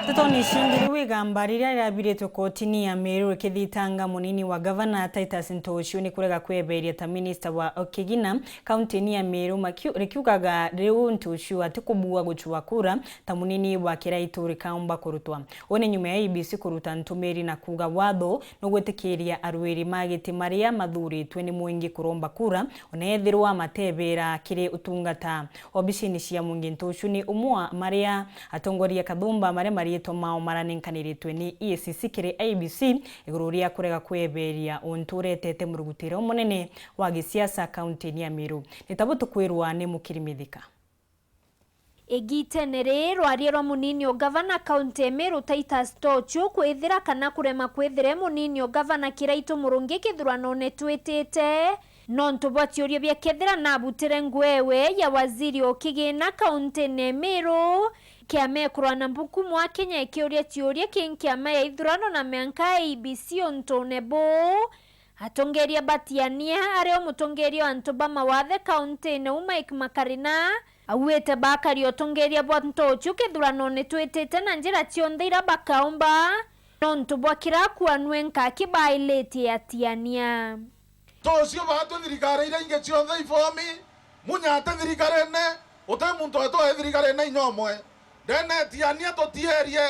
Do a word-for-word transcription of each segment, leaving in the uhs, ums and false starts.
Ntetoni ciingi, riu igamba riria rirabiritwe kotini ya Meru rikithitanga munini wa gavana Titus Ntuchu ni kurega kweberia ta minista wa kigina kauntini ya Meru, makiu-, rikiugaga riu Ntuchu atikubua gucua kura ta munini wa Kiraitu rikaumba kurutwa. Uu ni nyuma ya I E B C kuruta ntumiri na kuuga watho nugwitikiria arwiri ma giti maria mathuritwe ni mwingi kuromba kura, ona ethirwa matebera kiri utungata obisini cia mwingi. Ntuchu ni umwe wa maria atongoria kathumba maria mariitwa mao maranenkaniritwe ni E A C C kiri I E B C iguru ria kurega kweberia untu uretete murugutire umunene wa gisiasa kauntini ya Meru. Ni ta bu tukwirwa ni Mukiri Mithika. Igitene riri, rwaria rwa munini o gavana kaunti ya Meru Titus Ntuchu kwithira kana kurema kwithira e munini o gavana Kiraitu Murungi kithuranone twitite, nontu bwa ciuria bia kethira nabutire nguewe ya waziri o kigina kauntini ya Meru. Kiama ya kurwa na mbukumu a Kenya ikiuria ciuria ki nkiama ya ithurano na mianka ya I E B C untune buu. Atongeria ba Tiania, ario mutongeria wa antu ba mawathe kauntine u Mike Makarina, auite bakari utongeria bwa Ntuchu kithuranone twitite na njira cionthe ira bakaumba, nontu bwa kira kuanue nkaki bailitie ya Tiania. Ntuchu baatwi thirikari iria ingi cionthe ibomi, Munya ati thirikarine, uti muntu wetu e thirikarine inya umwe. Ndene Tiania tutierie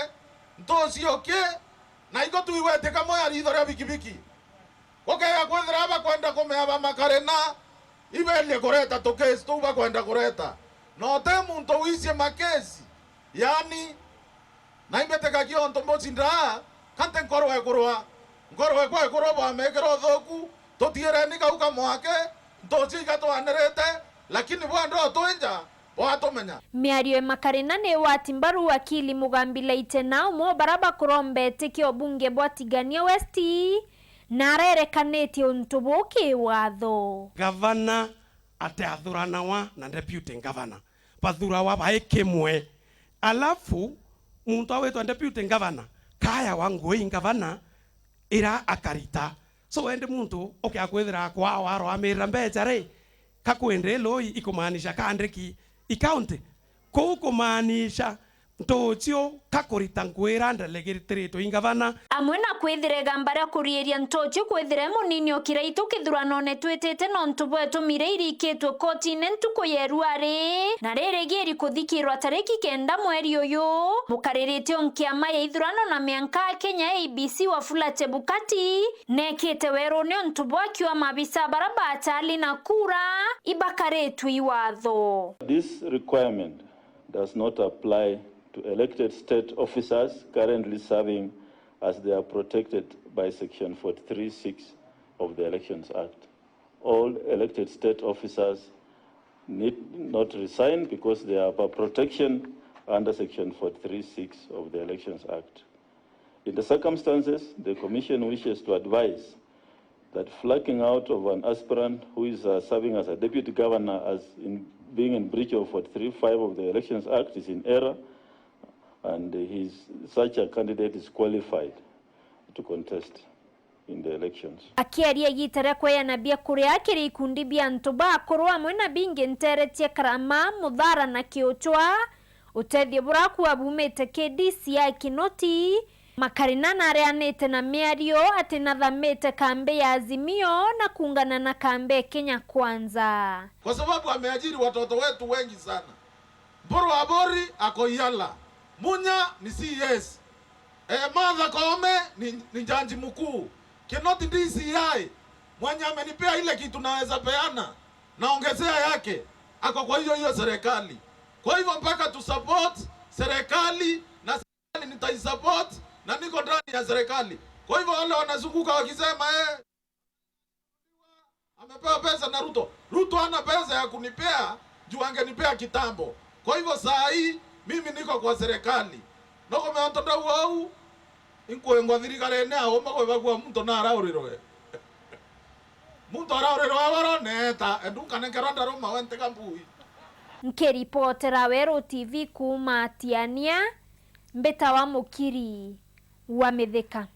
Ntuchu ki, na iko tuigwete kamwe ya ritho ria bikibiki. Gukeya kwithira bakwenda kumea ba Makarina, iberie kureta tukesi tuu bakwenda kureta. Na uti muntu wicie makesi, yaani, na imbitikagia untu mbucindaa, ka nti nkoro ekurwa. Nkoro ekwa ekurwa bwamekira uthuku, tutiireni kau kamwake, Ntuchu igatwanirite, lakini bwenda utwinja, bwatumenya. Miario ya Makarina ni wati mbaru wakili Mugambi Laitena, umwe o bara bakurombete kio bunge bwa Tigania West, na arerekanitie untu buu ki watho. Gavana atiathuranawa na deputy governor, bathurawa bai kimwe. Alafu muntu awitwa deputy governor kayawa ngui ngavana ira akarita. So indi muntu ukia kwithira kwao aroamirira mbecha ri, ka kwindi loi ikumaanisha kandiki i county? Kuu kumaanisha Ntuchu ka kurita nguira ndelegitiritwe i ngavana. Amwe na kwithira igamba ria kuriiria Ntuchu kwithira e munini o Kiraitu kithuranone twitite nontu bwetumire irikitwe kotine ntuku ya irua ri, na ririgiiri kuthikirwa tariki kenda mweri uyu. Mukaririte o nkiama ya ithurano na mianka a Kenya I E B C Wafula Chebukati neekite werune untu bwa kiu amabisa bara bachali na kura ibakaritwe i watho. This requirement does not apply to elected state officers currently serving, as they are protected by Section forty-three six of the Elections Act. All elected state officers need not resign because they have a protection under Section forty-three six of the Elections Act. In the circumstances, the Commission wishes to advise that flagging out of an aspirant who is, uh, serving as a deputy governor as in, being in breach of forty-three five of the Elections Act is in error, and his, such a candidate is qualified to contest in the elections. Akiaria igiita ria kweana biakuria kiri ikundi bia antu bakuru amwe na bingi ntere cia Karama, Muthara na Kiuchwa, utethio burakua bumite ki D C I Kinoti, Makarina nareanite na miario ati nathamite kambi ya Azimio na kuungana na kambi ya Kenya Kwanza. Kwa sababu ameajiri watoto wetu wengi sana. Mburu Aburi ako Yala. Munya ni C S. Eh, Martha Koome ni, ni jaji mkuu. Kinoti D C I, mwenye amenipea ile kitu naweza peana, naongezea yake, ako kwa hiyo hiyo serikali. Kwa hivyo mpaka tu support serikali, na serikali nitaisupport, na niko ndani ya serikali. Kwa hivyo wale wanazunguka wakisema, eh, amepewa pesa na Ruto. Ruto hana pesa ya kunipea juu angenipea kitambo. Kwa hivyo saa hii mimi niko kwa serikali. Noko meonto ndau au, inkwengwa thirikarene auma kwebagua muntu naraurirwe. Muntu araurirwe abaroneta, endu nkanenkerwa ndaruma we ntega mbui. Nkiripotera Weru T V kuuma Tiania, mbitawa Mukiri wa Mithika.